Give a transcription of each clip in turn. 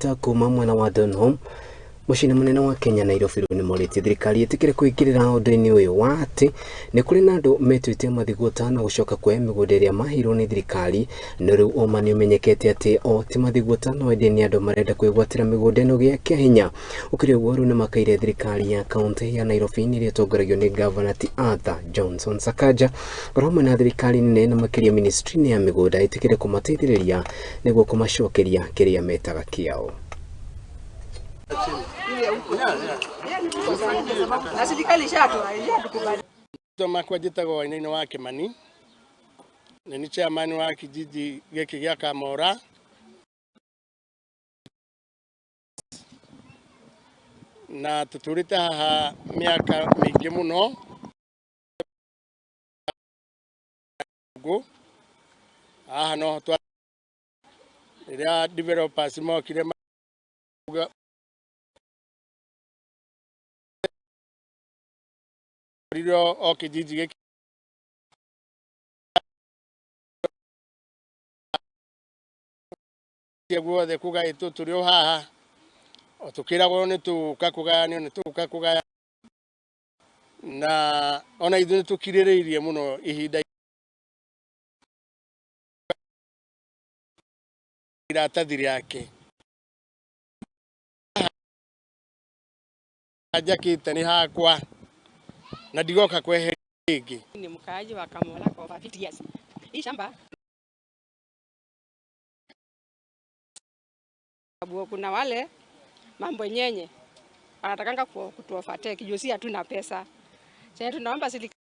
Thigwota kuma mwena wa Donholm muciĩ munene wa Kenya Nairobi rĩu nĩmorĩtie thirikari ĩtĩkĩre kũingĩrĩra ũndũ-inĩ ũyũ wa atĩ nĩ kũrĩ na andũ metuĩte mathigũta na gũcoka kuoya mĩgũnda ĩrĩa maheirwo nĩ thirikari. No rĩu ũma nĩ ũmenyekete atĩ o ti mathigũta no ĩndĩ nĩ andũ marenda kwĩgwatĩra mĩgũnda ĩno gĩa kĩa hinya. Ũkĩrĩ ũguo rĩu nĩmakaire thirikari ya kaunti ya Nairobi ĩrĩa ĩtongoragio nĩ Gavana ti Arthur Johnson Sakaja oro hamwe na thirikari nene na makĩria ministry ya mĩgũnda ĩtĩkĩre kũmateithĩrĩria nĩguo kũmacokeria kĩrĩa metaga kĩao. Makwa njĩtagwo Wainaina wa Kimani, na nĩ chairman wa kijiji gĩkĩ gĩa Kamora. Na tũtũrĩte haha mĩaka mĩingĩ mũno. Haha no twa rĩrĩa developers mokire o kijiji gĩkĩ guothe kũgaĩtwo tũrĩ o haha o tũkĩragwo nĩ tũka kũgayanio nĩ tũka kũgaya na ona ithuĩ nĩ tũkirĩrĩirie mũno ihinda iratathi rĩake njakĩte nĩ hakwa na ndigoka kweheria rĩngĩ. Ni mkaaji wa Kamora kwa over 50 years. Hii shamba kuna wale mambo nyenye wanatakanga kutuovertake juu si hatuna pesa. Sasa tunaomba serikali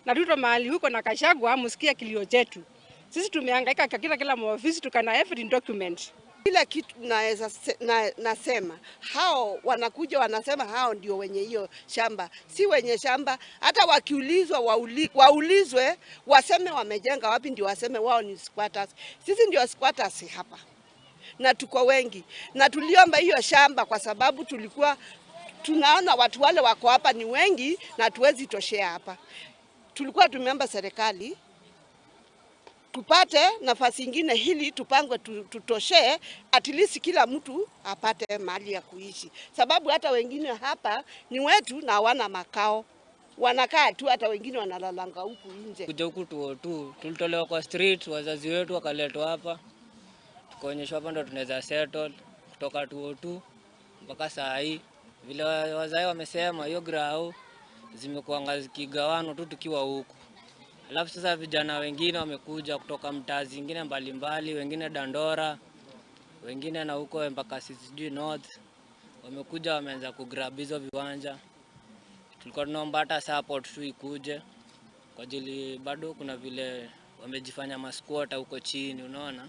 na Ruto mahali huko na Gachagua msikie kilio chetu. Sisi tumehangaika kila maofisi tukana every document. Kila kitu naweza nasema hao wanakuja wanasema hao ndio wenye hiyo shamba, si wenye shamba. Hata wakiulizwa waulizwe waseme wamejenga wapi, ndio waseme wao ni squatters. Sisi ndio squatters hapa na tuko wengi, na tuliomba hiyo shamba kwa sababu tulikuwa tunaona watu wale wako hapa ni wengi na tuwezi toshea hapa. Tulikuwa tumeomba serikali tupate nafasi nyingine hili tupangwe tutoshee, at least kila mtu apate mahali ya kuishi, sababu hata wengine hapa ni wetu na hawana makao, wanakaa tu, hata wengine wanalalanga huku nje. Kuja huku tu tulitolewa kwa street, wazazi wetu wakaletwa hapa, tukaonyeshwa hapa ndo tunaweza settle kutoka 202 mpaka saa hii. Vile wazazi wamesema hiyo grau zimekuwa zikigawanwa tu tukiwa huku. Alafu sasa vijana wengine wamekuja kutoka mtaa zingine mbalimbali, wengine Dandora, wengine na huko mpaka sijui North, wamekuja wameanza kugrab hizo viwanja. Tulikuwa tunaomba hata support tu ikuje kwa ajili bado kuna vile wamejifanya masquatter huko chini, unaona.